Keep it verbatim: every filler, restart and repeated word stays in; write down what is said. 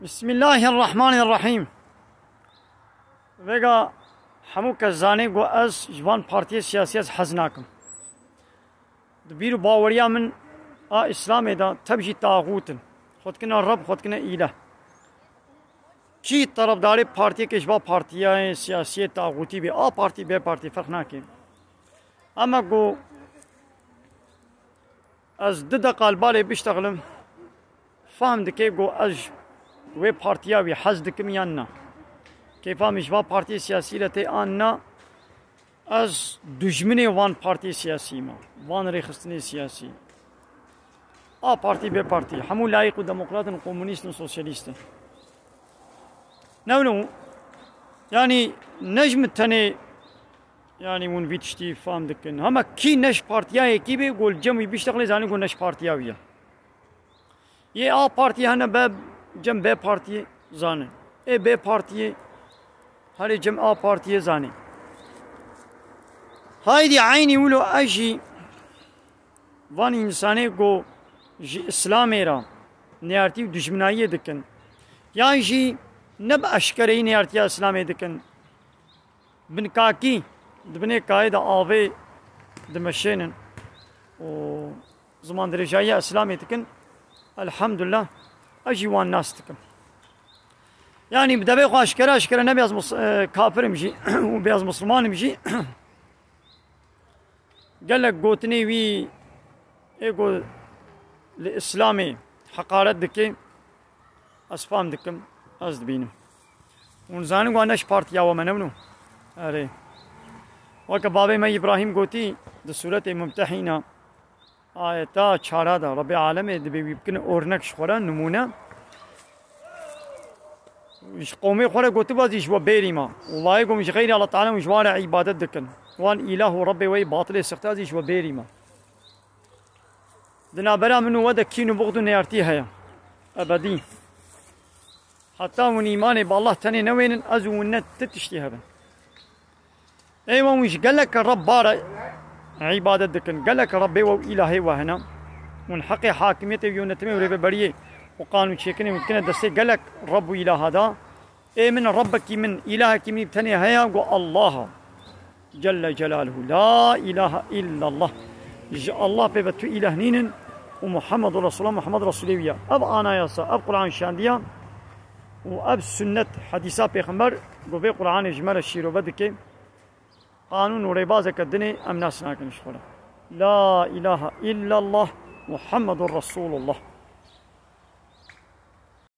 Bismillahirrahmanirrahîm. Vêga hemû kes zanê ku ez ji van partiyê siyasî ez hez nakim. Di bîr û baweriya min a Îslamê de tev jî taxût in. Xwe dikine Reb, xwe dikine îleh. Kî terefdarê partiyekê ji va partiyayê siyasiyê taxûtî bê, A partî, B partî ferq nake. Ema ku ez du deqa li balê biştexlim, fehm dike ku ez ji wê partiya wî hez dikim yan na. Kêfa min ji va partiyê siyasî re tê an na, ez dijminê van partiyê siyasî me, van rêxistinê siyasî. A partî, B partî, hemû layîq û demokrat in, komunîst in, sosyalîst in. Ne wilo, yanî ne ji min tenê, yanî hûn vî tiştî fam dikin. Hema kî ne ji partiya yekî bê, ku li cem wî biştexilê, zanî ku ne ji partiya wî ye. Yê A partiyê hene be cem B partiyê zane. Ê B partiyê herê cem A partiyê zane. Haydî eynî wilo ez jî van însanê ku ji Îslamê re neyartî û dijminayiyê dikin, yan jî ne bi eşkereyî neyartiya Îslamê dikin, bin kakî di binê kayê de avê dimeşênin û zimandirêjahiya Îslamê dikin, elhamdulillah, ez jî wan nas dikim. Yanî bi devê xwe eşkere eşkere ne bê ez mus-, e, kafir im jî û bê ez misilman im jî. Gelek gotinê wî ê ku li Îslamê heqaret dike, ez fam dikim, ez dibînim. Hûn zanin ku ne ji partiya we me, ne wilo? Erê. Weke bavê me Îbrahîm gotî di sûretê Mumtehîna, ayeta çara de, Rebê Alemê dibê wî bikine ornek ji xwe re, nimûne. Ji qewmê xwe re gotibû, ez jî ji we bêrî me. Û layê ku min ji xeyrî Allah Teala û ji wan re îbadet dikin. Wan îlah û Rebbê we yê batilê sixte, ez jî ji we bêrî me. Di navbera min û we de kîn û bixd û neyartî heye. Ebedî. Heta hûn îmanê bi Allah tenê newênin, ez û hûn ne ti tiştî hebin. Ê we hûn ji gelek Reb bare îbadet dikin. Gelek Rebbê we û îlahê we hene. Hûn heqê hakimiyetê û yönetimê û rêveberiyê û qanûnçêkirinê hûn dikine destê gelek Reb û îlaha da. Ê min Rebbekî min, îlahekî min tenê heye, ku Allah a. Celle Celaluhu. La ilahe illallah. Ji Allah pê ve tu îlah nînin û Muhammedur Resulullah, Muhammed Resulê wî ye. Ev anayasa, ev Quran şandiya û ev sünnet, hedîsa Pêxember, ku vê Quranê ji me re şîrove dike. Qanûn û rêbazeke dinê em nas nakin ji xwe re. La ilahe illallah Muhammedur Resulullah.